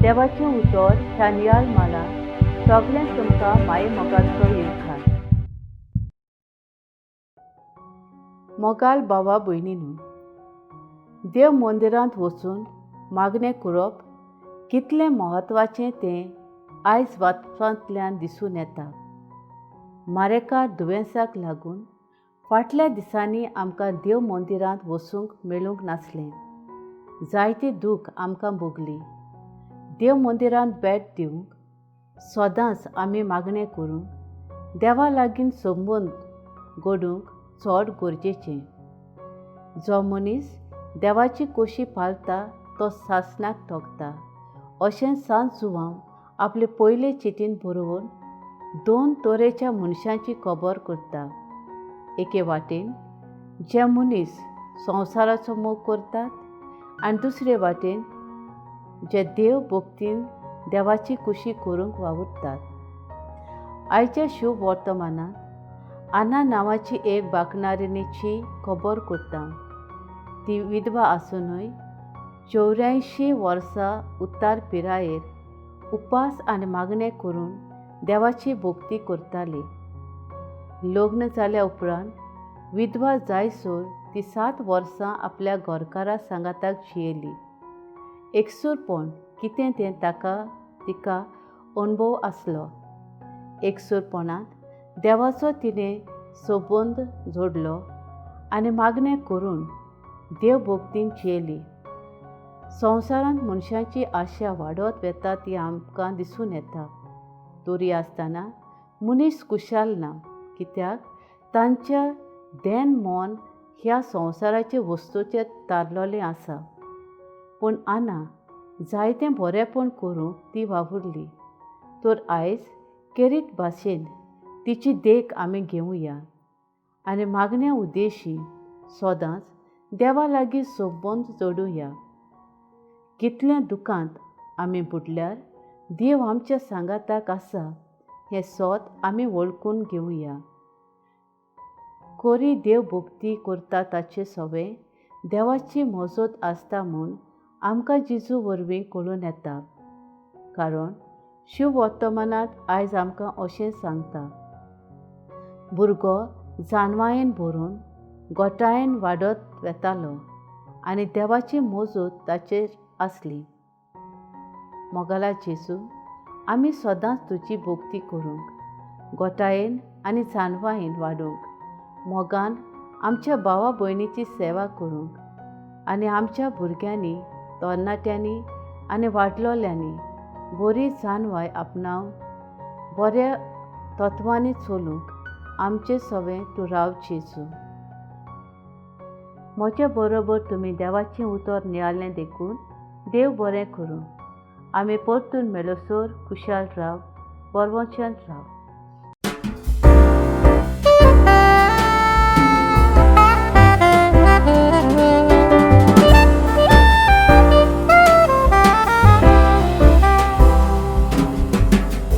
देवाचें उतर ह्या नियाळ मालांत सगळें तुमकां माये मोगाचो येवकार. मोगाल भावा भयणीनू, देव मंदिरांत वचून मागणें करप कितलें म्हत्वाचें तें आयज वाचपांतल्यान दिसून येता. मारेकार दुयेंसाक लागून फाटल्या दिसांनी आमकां देव मंदिरांत वचूंक मेळूंक नासलें. जायती दूख आमकां भोगली. देव मंदिरांत भेट दिवंक सदांच आमी मागणें करूंक देवा लागीं संबंद घडूंक चड गरजेचें. जो मनीस देवाची कोशी पाळटा तो सासणाक तोखता अशें सांत जुवांव आपले पयले चिटीन बरोवन दोन तरेच्या मनशांची खबर करता. एके वाटेन जे मनीस संवसाराचो मोग करतात आनी दुसरे वाटेन जे देव भक्तीन देवाची कुशी करूंक वावुरतात. आयच्या शुभ वर्तमानांत आना नांवाची एक बाकणारिणीची खबर करता. ती विधवा आसुनूय 84 वर्सां उत्तर पिरायेर उपास आनी मागणें करून देवाची भक्ती करताली. लग्न जाल्या उपरांत विधवा जायसर ती 7 वर्सां आपल्या घरकारा सांगाताक जियेली. एकसूरपण कितें तें तिका अणभव आसलो. एकसूरपणांत देवाचो तिणें संबंद जोडलो आनी मागणें करून देवभक्तीन जियेली. संवसारांत मनशाची आशा वाडत वता ती आमकां दिसून येता. तरी आसतना मनीस कुशाल ना, कित्याक तांच्या देन मन ह्या संवसाराचे वस्तूचेर तारलेलें आसा. पूण आना जायतें बरेंपण करूंक ती वावुरली. तर आयज केरीत भाशेन तिची देख आमी घेवया आनी मागण्या उद्देशी सदांच देवा लागीं संबंद जोडुया. कितल्या दुखांत आमी बुडल्यार देव आमच्या सांगाताक आसा हें सोत आमी वळखून घेवया. कोरी देव भक्ती करता ताचे सवे देवाची मजत आसता म्हूण आमकां जेजू वरवीं कळून येता. कारण शिव वर्तमानांत आयज आमकां अशें सांगता, भुरगो जानवायेन भरून गोटायेन वाडत वेतालो आनी देवाची मजत ताचेर आसली. मोगाला जेजू, आमी सदांच तुजी भक्ती करूंक, गोटायेन आनी जानवायेन वाडूंक, मोगान आमच्या भावा भयणीची सेवा करूंक आनी आमच्या भुरग्यांनी, तरणाट्यांनी आनी वाडलोल्यांनी बरी जानवाय आपणावन बऱ्या तत्वांनी चलूंक आमचे सवें तूं राव जेजू. म्हजे बरोबर तुमी देवाचें उतर नियाळ्ळें देखून देव बरें करूं. आमी परतून मेळसर खुशाल राव, बरवंच्यान राव.